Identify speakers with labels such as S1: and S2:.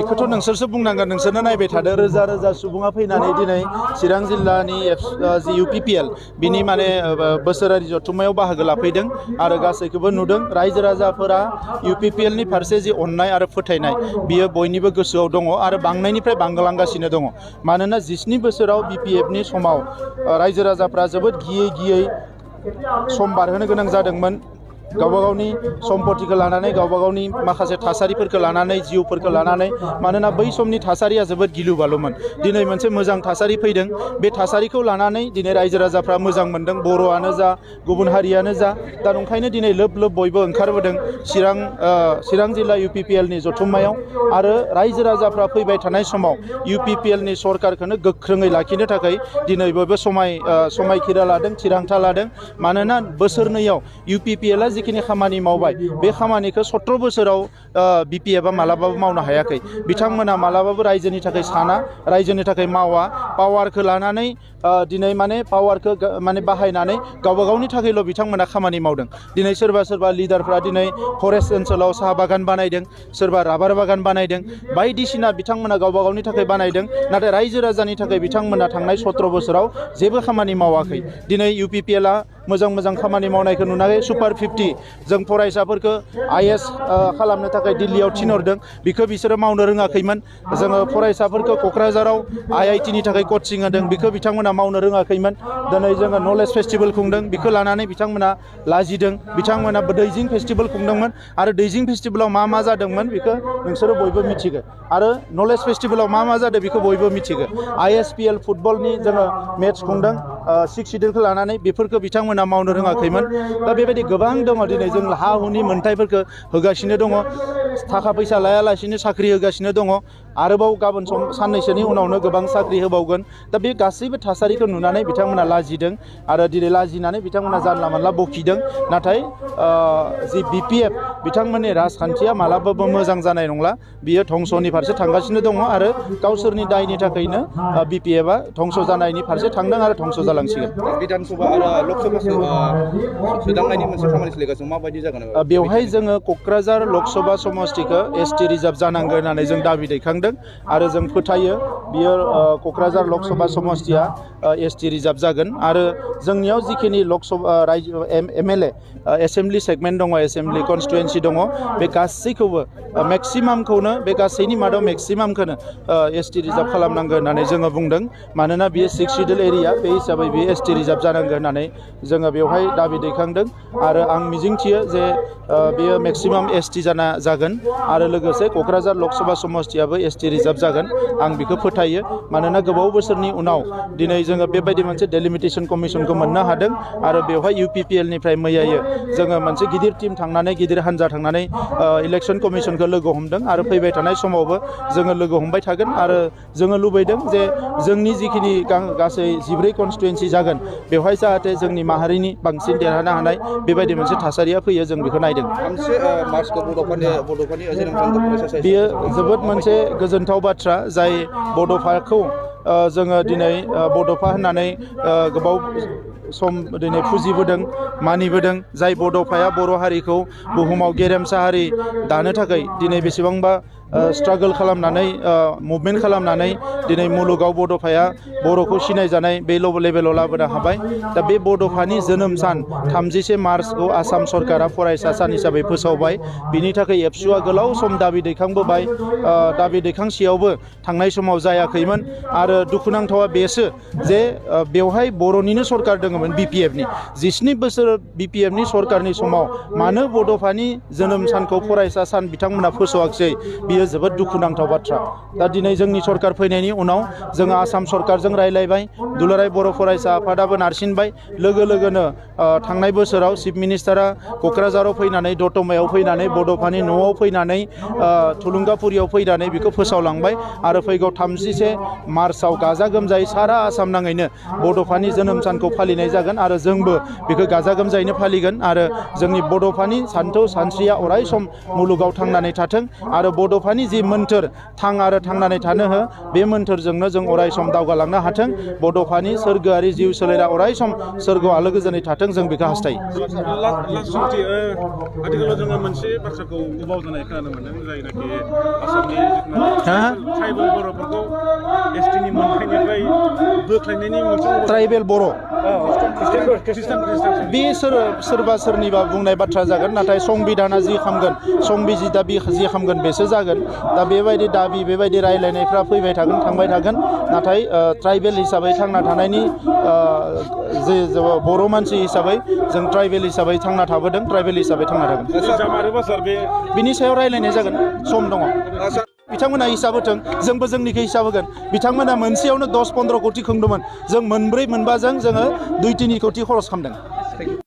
S1: बेखौथ' नोंसोरसो बुंनांगोन नोंसोरनो नायबाय थादों रोजा रोजा सुबुङा फैनानै दिनै चिरां जिल्लानि जि UPPL बिनि माने बोसोरारि जथुम्मायाव बाहागो लाफैदों आरो गासैखौबो नुदों रायजो राजाफोरा UPPL नि फारसे जि अननाय आरो फोथायनाय बियो बयनिबो गोसोआव दङ आरो बांनायनिफ्राय बांलांगासिनो दङ मानोना 17 बोसोराव BPF नि समाव रायजो राजाफ्रा जोबोद गियै सम बारहोनो गोनां जादोंमोन गावबा गावनि सम्पतिखौ लानानै गावबा गावनि माखासे थासारिफोरखौ लानानै जिउफोरखौ लानानै मानोना बै समनि थासारिया जोबोद गिलु बालुमोन दिनै मोनसे मोजां थासारि फैदों बे थासारिखौ लानानै दिनै रायजो राजाफ्रा मोजां मोनदों बर'आनो जा गुबुन हारियानो जा दा ओंखायनो दिनै लोब लोब बयबो ओंखारबोदों चिरां जिल्ला UPPL नि जथुम्मायाव आरो रायजो राजाफ्रा फैबाय थानाय समाव UPPL नि सरकारखौनो गोख्रोङै लाखिनो थाखाय दिनै बयबो समायखिरा लादों थिरांथा लादों मानोना बोसोरनैयाव UPPL आ जिखिनि खामानि मावबाय बे खामानिखौ 17 बोसोराव BPF आ मालाबाबो मावनो हायाखै बिथांमोना मालाबाबो रायजोनि थाखाय साना रायजोनि थाखाय मावा पावारखौ लानानै दिनै माने पावारखौ माने बाहायनानै गावबा गावनि थाखायल' बिथांमोना खामानि मावदों दिनै सोरबा लिडारफ्रा दिनै फरेस्ट ओनसोलाव साहा बागान बानायदों सोरबा राबार बागान बानायदों बायदिसिना बिथांमोना गावबा गावनि थाखाय बानायदों नाथाय रायजो राजानि थाखाय बिथांमोना थांनाय 17 बोसोराव जेबो खामानि मावाखै दिनै UPPL आ मोजां खामानि मावनायखौ नुनानै सुपार 50 जों फरायसाफोरखौ IS खालामनो थाखाय दिल्लीयाव थिनहरदों बेखौ बिसोरो मावनो रोङाखैमोन जोङो फरायसाफोरखौ क'क्राझाराव IIT नि थाखाय कचिं होदों बेखौ बिथांमोना मावनो रोङाखैमोन दिनै जोङो नलेज फेस्टिभेल खुंदों बेखौ लानानै बिथांमोना लाजिदों बिथांमोना दैजिं फेस्टिभेल खुंदोंमोन आरो दैजिं फेस्टिभेलाव मा जादोंमोन बेखौ नोंसोरो बयबो मिथिगो आरो नलेज फेस्टिभेलाव मा जादों बेखौ बयबो मिथिगो ISPL फुटबलनि जोङो मेट्स खुंदों 6 सिडुलखौ लानानै बेफोरखौ बिथांमोना मावनो रोङाखैमोन दा बेबायदि गोबां दङ दिनै जों हा हुनि मोनथायफोरखौ होगासिनो दङ थाखा फैसा लायालासिनो साख्रि होगासिनो दङ आरोबाव गाबोन साननैसोनि उनावनो गोबां साख्रि होबावगोन दा बे गासैबो थासारिखौ नुनानै बिथांमोना लाजिदों आरो दिनै लाजिनानै बिथांमोना जानला मानला बखिदों नाथाय जि BPF बिथांमोननि राजखान्थिया मालाबाबो मोजां जानाय नंला बियो धंसनि फारसे थांगासिनो दङ आरो गावसोरनि दायनि थाखायनो BPF आ धंस जानायनि फारसे थांदों आरो धंस जालांसिगोन
S2: विधानसभा आरो लकसभा सोदांनायनि मोनसे खामानि सोलिगासिनो माबायदि जागोन
S1: बेवहाय जोङो क'क्राझार लकसभा समस्तिखौ ST रिजार्भ जानांगोन होननानै जों दाबि दैखांदों आरो जों फोथायो बियो क'क्राझार लकसभा समस्तिया ST रिजार्भ जागोन आरो जोंनियाव जिखिनि लकसभा MLA एसेम्बलि सेगमेन्ट दङ एसेम्बलि कनस्टिटुवेन्सि दङ बे गासैखौबो मेक्सिमामखौनो बे गासैनि मादाव मेक्सिमामखौनो ST रिजार्भ खालामनांगोन होननानै जोङो बुंदों मानोना बियो 6 सिडुल एरिया बे हिसाबै बियो ST रिजार्भ जानांगोन होननानै जोङो बेवहाय दाबि दैखांदों आरो आं मिजिंथियो जे बेयो मेक्सिमाम ST जागोन आरो लोगोसे क'क्राझार लकसभा समस्तियाबो ST रिजार्भ जागोन आं बेखौ फोथायो मानोना गोबाव बोसोरनि उनाव दिनै जोङो बेबायदि मोनसे डेलिमिटेसन कमिसनखौ मोननो हादों आरो बेवहाय UPPL निफ्राय मैयायो जोङो मोनसे गिदिर टीम थांनानै गिदिर हान्जा थांनानै इलेक्सन कमिसनखौ लोगो हमदों आरो फैबाय थानाय समावबो जोङो लोगो हमबाय थागोन आरो जोङो लुबैदों जे जोंनि जिखिनि गासै 14 कनस्टिटुवेन्सि जागोन बेवहाय जाहाथे जोंनि माहारिनि बांसिन देरहानो हानाय बेबायदि मोनसे थासारिया फैयो जों बेखौ नायदों बेयो जोबोद मोनसे गोजोनथाव बाथ्रा जाय बड'फाखौ जोङो दिनै बड'फा होननानै गोबाव सम दिनै फुजिबोदों मानिबोदों जाय बड'फाया बर' हारिखौ बुहुमाव गेरेमसा हारि दानो थाखाय दिनै बेसेबांबा स्ट्रागल खालामनानै मुभमेन्ट खालामनानै दिनै मुलुगाव बड'फाया बर'खौ सिनायजानाय बे लेभेलाव लाबोनो हाबाय दा बे बड'फानि जोनोम सान 31 मार्चखौ आसाम सरकारा फरायसा सान हिसाबै फोसावबाय बिनि थाखाय एबसुआ गोलाव सम दाबि दैखांबोबाय दाबि दैखांसेयावबो थांनाय समाव जायाखैमोन आरो दुखुनांथावा बेसो जे बेवहाय बर'निनो सरकार दङमोन BPF नि 17 बोसोर BPF नि सरकारनि समाव मानो बड'फानि जोनोम सानखौ फरायसा सान बिथांमोना फोसावाखिसै बियो जोबोद दुखुनांथाव बाथ्रा दा दिनै जोंनि सरकार फैनायनि उनाव जोङो आसाम सरकारजों रायलायबाय दुलाराय बर' फरायसा आफादाबो नारसिनबाय लोगोनो थांनाय बोसोराव चिफ मिनिस्टारा क'क्राझाराव फैनानै दतमायाव फैनानै बड'फानि न'आव फैनानै थुलुंगाफुरियाव फैनानै बेखौ फोसावलांबाय आरो फैगौ 31 मार्चआव गाजा गोमजायै सारा आसाम नाङैनो बड'फानि जोनोम सानखौ फालिनाय जागोन आरो जोंबो बेखौ गाजा गोमजायैनो फालिगोन आरो जोंनि बड'फानि सानथौ सानस्रिया अराय सम मुलुगाव थांनानै थाथों आरो बड'फानि बड'फानि जि मोन्थोर थां आरो थांनानै थानो हो बे मोन्थोरजोंनो जों अराय सम दावगालांनो हाथों बड'फानि सोरगोआरि जिउ सोलेरा अराय सम सोरगोआव आलो गोजोनै थाथों जों बेखौ हास्थायो।
S3: आथिखालाव जोङो मोनसे बाथ्राखौ गोबाव जानाय खोनानो मोनदों जायनाखि आसामनि ट्राइबेल बर'फोरखौ एसटिनि मोनथायनिफ्राय बोख्लायनायनि मोनसे
S1: ट्राइबेल बर' बे सोरबा सोरनिबा बुंनाय बाथ्रा जागोन नाथाय संबिधाना जि खामगोन संबिजिता जि खामगोन बेसो जागोन दा बेबायदि दाबि बेबायदि रायलायनायफ्रा फैबाय थागोन थांबाय थागोन नाथाय ट्राइबेल हिसाबै थांना थानायनि जे बर' मानसि हिसाबै जों ट्राइबेल हिसाबै थांना थाबोदों ट्राइबेल हिसाबै थांना थागोन बिनि सायाव रायलायनाय जागोन सम दङ बिथांमोना हिसाब होथों जोंबो जोंनिखौ हिसाब होगोन बिथांमोना मोनसेयावनो 10-15 कोटि खुंदोंमोन जों मोनब्रै मोनबाजों जोङो 2-3 कोटि खरस खालामदों।